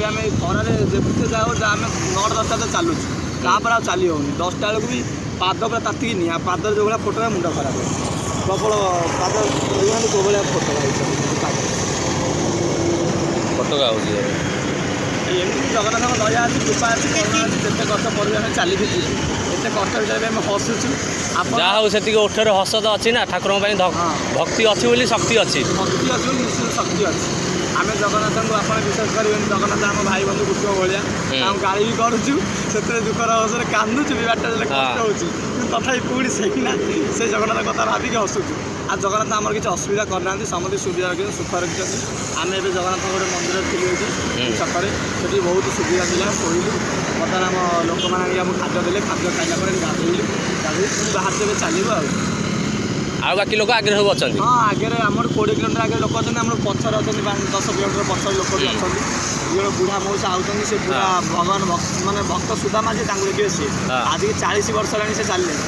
ଆମେ ଏଇ ଖରାରେ ଯେତେ ଯାହା ହଉ ଆମେ 9ଟା 10ଟା ତ ଚାଲୁଛୁ, ତାପରେ ଆଉ ଚାଲି ହେଉନି। 10ଟା ବେଳକୁ ବି ପାଦ ପୁରା ତାତିକି ନିଆଁ, ପାଦରେ ଯେଉଁ ଭଳିଆ ଫୋଟକା, ମୁଣ୍ଡ ଖରାପ, ପ୍ରବଳ ପାଦ ଦେଖୁନାହାନ୍ତି କେଉଁ ଭଳିଆ ଫୋଟକା ହେଇଛି ପାଦ। ଫୋଟକା ହେଉଛି ଏବେ। ଏମିତି ଜଗନ୍ନାଥଙ୍କ ଦୟା ଅଛି, କୃପା ଅଛି, କରୁଣା ଅଛି। ଯେତେ କଷ୍ଟ ପରେ ବି ଆମେ ଚାଲିକି ଯିବୁ। ଏତେ କଷ୍ଟ ଭିତରେ ବି ଆମେ ହସୁଛୁ ଆପଣ। ଯାହା ହଉ, ସେତିକି ଓଠରେ ହସ ତ ଅଛି ନା ଠାକୁରଙ୍କ ପାଇଁ। ଭକ୍ତି ଅଛି ବୋଲି ଶକ୍ତି ଅଛି। ଭକ୍ତି ଅଛି ବୋଲି ନିଶ୍ଚିତ ଶକ୍ତି ଅଛି। ଆମେ ଜଗନ୍ନାଥଙ୍କୁ, ଆପଣ ବିଶ୍ୱାସ କରିବେନି, ଜଗନ୍ନାଥ ଆମ ଭାଇ ବନ୍ଧୁ କୁଟୁମ୍ବ ଭଳିଆ। ତାଙ୍କୁ ଗାଳି ବି କରୁଛୁ, ସେଥିରେ ଦୁଃଖର ହସରେ କାନ୍ଦୁଛୁ ବି, ବାଟରେ କଷ୍ଟ ହେଉଛି, କିନ୍ତୁ ତଥାପି ପୁଣି ସେଇନା ସେ ଜଗନ୍ନାଥ କଥା ଭାବିକି ହସୁଛୁ। ଆଉ ଜଗନ୍ନାଥ ଆମର କିଛି ଅସୁବିଧା କରିନାହାନ୍ତି, ସମସ୍ତେ ସୁବିଧା ରଖିଛନ୍ତି, ସୁଖ ରଖିଛନ୍ତି। ଆମେ ଏବେ ଜଗନ୍ନାଥଙ୍କ ଗୋଟେ ମନ୍ଦିର ଥିଲୁ ଏଠି ଛକରେ, ସେଠି ବହୁତ ସୁବିଧା ଥିଲା, ଶୋଇଲୁ। ବର୍ତ୍ତମାନ ଆମ ଲୋକମାନେ ଆଣିକି ଆମକୁ ଖାଦ୍ୟ ଦେଲେ। ଖାଦ୍ୟ ଖାଇଲା ପରେ ଗାଧେଇଲୁ, ଗାଧେଇ ପୁଣି ବାହାରିଛୁ, ଏବେ ଚାଲିବୁ ଆଉ। ଆଉ ବାକି ଲୋକ ଆଗରେ ସବୁ ଅଛନ୍ତି? ହଁ, ଆଗରେ ଆମର 20 କିଲୋମିଟର ଆଗରେ ଲୋକ ଅଛନ୍ତି, ଆମର ପଛରେ ଅଛନ୍ତି 10 କିଲୋମିଟର ପଛରେ ଲୋକ ବି ଅଛନ୍ତି। ଜଣେ ବୁଢ଼ା ମଉସା ଆଉଛନ୍ତି, ସେ ପୁରା ଭଗବାନ ମାନେ ଭକ୍ତ ସୁଦାମା ଯିଏ, ତାଙ୍କୁ ଦେଖିବେ ସିଏ। ଆଜିକି 40 ବର୍ଷ ହେଲାଣି ସେ ଚାଲିଲେଣି,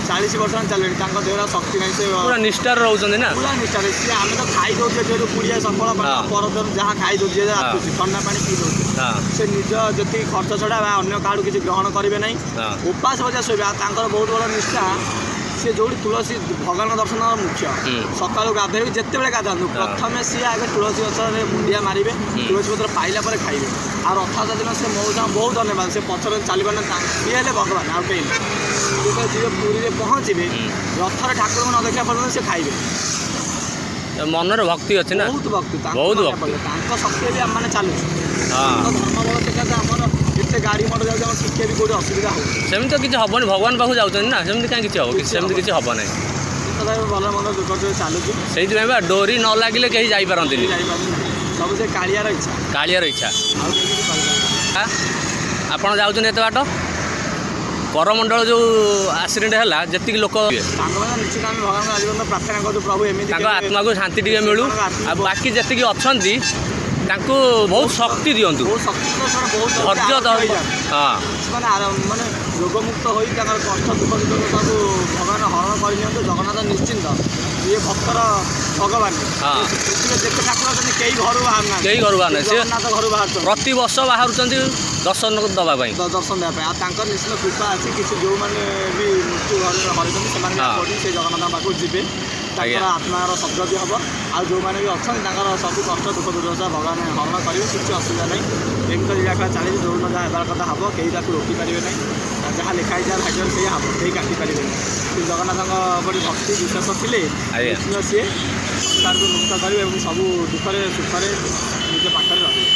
40 ବର୍ଷ ହେଲାଣି ଚାଲିଲେଣି, ତାଙ୍କ ଦେହରେ ଆଉ ଶକ୍ତି ନାହିଁ ସେ। ପୁରା ନିଷ୍ଠାରେ ରହୁଛନ୍ତି ନା? ପୁରା ନିଷ୍ଠାରେ ସିଏ। ଆମେ ତ ଖାଇ ଦଉଛେ ଯେହେତୁ ପୁଡ଼ିଆ ସଫଳ ପରଦର ଯାହା ଖାଇ ଦଉଛେ, ଯିଏ ଯାହା ଆସୁଛି ଥଣ୍ଡା ପାଣି ପିଇ ଦଉଛେ। ସେ ନିଜ ଯେତିକି ଖର୍ଚ୍ଚ ଛଡ଼ା ବା ଅନ୍ୟ କାହାଠୁ କିଛି ଗ୍ରହଣ କରିବେ ନାହିଁ, ଉପାସ ବଜା ଶୋଇବେ। ଆଉ ତାଙ୍କର ବହୁତ ବଡ଼ ନିଷ୍ଠା, ସେ ଯୋଉଠି ତୁଳସୀ, ଭଗବାନଙ୍କ ଦର୍ଶନ ମୁଖ୍ୟ। ସକାଳୁ ଗାଧେଇବେ, ଯେତେବେଳେ ଗାଧାନ୍ତୁ, ପ୍ରଥମେ ସିଏ ଆଗେ ତୁଳସୀ ଗଛରେ ମୁଣ୍ଡିଆ ମାରିବେ, ତୁଳସୀ ପତ୍ର ପାଇଲା ପରେ ଖାଇବେ। ଆଉ ରଥଯାତ୍ରା ଦିନ ସେ ମଉସା ବହୁତ ଧନ୍ୟବାଦ, ସେ ପଛରେ ଚାଲିପାରୁନାହାନ୍ତି, ସିଏ ହେଲେ ଭଗବାନ, ଆଉ କେହି ନାହିଁ। ଯେତେବେଳେ ଯିବେ ପୁରୀରେ ପହଞ୍ଚିବେ, ରଥରେ ଠାକୁରଙ୍କୁ ନ ଦେଖିବା ପର୍ଯ୍ୟନ୍ତ ସେ ଖାଇବେ। ମନରେ ଭକ୍ତି ଅଛି ନା? ବହୁତ ଭକ୍ତି ତାଙ୍କୁ ବହୁତ ମାନିବାକୁ ଭକ୍ତି। ପଡ଼ିବ। ତାଙ୍କ ଶକ୍ତିରେ ବି ଆମେମାନେ ଚାଲୁଛୁ। ତାଙ୍କ ଧର୍ମ ବଳ ସକାଶେ ଆମର ଏତେ ଗାଡ଼ି ମଟର ଯାଉଛି, ଆମର ଟିକେ ବି କୋଉଠି ଅସୁବିଧା ହଉନି। ସେମିତି ତ କିଛି ହବନି, ଭଗବାନ ପାଖକୁ ଯାଉଛନ୍ତି ନା, ସେମିତି କାହିଁ କିଛି ହବ? କିଛି କିଛି ସେମିତି ହବନି। କିଛି ହବ ନାହିଁ। ତଥାପି ଭଲ ମନ୍ଦ ଦୁଃଖ ସୁଖ ଚାଲୁଛୁ। ସେଇଥିପାଇଁ ବା ଡୋରି ନ ଲାଗିଲେ କେହି ଯାଇପାରନ୍ତିନି। ଯାଇପାରୁନି, ସବୁ ସେ କାଳିଆର ଇଚ୍ଛା। କାଳିଆର ଇଚ୍ଛା। ଆଉ କେହି କିଛି କରିପାରିବେନି। ଆପଣ ଯାଉଛନ୍ତି ଏତେ ବାଟ, କରମଣ୍ଡଳ ଯେଉଁ ଆକ୍ସିଡେଣ୍ଟ ହେଲା, ଯେତିକି ଲୋକ ତାଙ୍କ ପାଇଁ ନିଶ୍ଚିତ ଆମେ ଭଗବାନଙ୍କୁ ଆଜି ପର୍ଯ୍ୟନ୍ତ ପ୍ରାର୍ଥନା କରୁଛୁ, ପ୍ରଭୁ ଏମିତି ତାଙ୍କ ଆତ୍ମାକୁ ଶାନ୍ତି ଟିକେ ମିଳୁ, ସେମାନଙ୍କ ଆତ୍ମା ଆଉ ବାକି ଯେତିକି ଅଛନ୍ତି ତାଙ୍କୁ ବହୁତ ଶକ୍ତି ଦିଅନ୍ତୁ। ବହୁତ ଶକ୍ତି ତ, ସେମାନେ ବହୁତ ଧୈର୍ଯ୍ୟ ଆରୋଗ୍ୟ ହେଇଯାଆନ୍ତି। ସେମାନେ ମାନେ ରୋଗମୁକ୍ତ ହୋଇ ତାଙ୍କର କଷ୍ଟ ଦୁଃଖ ସୁଖ ସବୁ ଭଗବାନ ହରଣ କରିନିଅନ୍ତୁ। ଜଗନ୍ନାଥ ନିଶ୍ଚିନ୍ତ ଇଏ ଭକ୍ତର ଭଗବାନ। ପୃଥିବୀରେ ଯେତେ ଠାକୁର ଅଛନ୍ତି, କେହି ଘରୁ ବାହାରୁନାହାନ୍ତି। କେହି ଘରୁ ବାହାରୁନାହାନ୍ତି। ଜଗନ୍ନାଥ ଘରୁ ବାହାରୁଛନ୍ତି। ପ୍ରତିବର୍ଷ ବାହାରୁଛନ୍ତି ଦର୍ଶନ ଦେବା ପାଇଁ। ଦର୍ଶନ ଦେବା ପାଇଁ। ଆଉ ତାଙ୍କର ନିଶ୍ଚିତ କୃପା ଅଛି କିଛି, ଯେଉଁମାନେ ବି ମୃତ୍ୟୁ ଘରେ ହରିଛନ୍ତି, ସେମାନେ ବି ପଡ଼ି ସେ ଜଗନ୍ନାଥଙ୍କ ପାଖକୁ ଯିବେ, ତାଙ୍କର ଆତ୍ମାର ସଦ୍ଗତି ହେବ। ଆଉ ଯେଉଁମାନେ ବି ଅଛନ୍ତି, ତାଙ୍କର ସବୁ କଷ୍ଟ ଦୁଃଖ ଦୁର୍ଦଶା ଭଗବାନ ହରଣ କରିବେ, କିଛି ଅସୁବିଧା ନାହିଁ। ଏମିତି ତ ଲୀଳା ଚାଲିଛି, ଯେଉଁଦିନ ଯାହା ହେବାର କଥା ହେବ, କେହି ତାକୁ ରୋକିପାରିବେ ନାହିଁ। ଆଉ ଯାହା ଲେଖା ହେଇଛି ଯାହା ଭାଗ୍ୟରେ ସେଇଆ ହେବ, କେହି କାଟି ପାରିବେନି। ଶ୍ରୀ ଜଗନ୍ନାଥଙ୍କ ପରି ଭକ୍ତି ବିଶ୍ୱାସ ଥିଲେ ନିଶ୍ଚିତ ସିଏ ସଂସାରକୁ ମୁକ୍ତ କରିବେ ଏବଂ ସବୁ ଦୁଃଖରେ ସୁଖରେ ନିଜ ପାଖରେ ରହିବେ।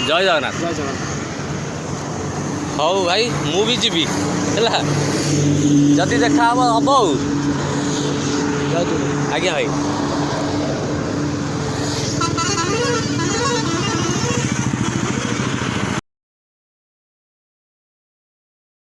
ଜୟ ଜଗନ୍ନାଥ। ଜୟ ଜଗନ୍ନାଥ। ହଉ ଭାଇ, ମୁଁ ବି ଯିବି ହେଲା, ଯଦି ଦେଖା ହବ ହବ ଆଉ। ଜୟ ଜଗନ୍ନାଥ। ଆଜ୍ଞା ଭାଇ।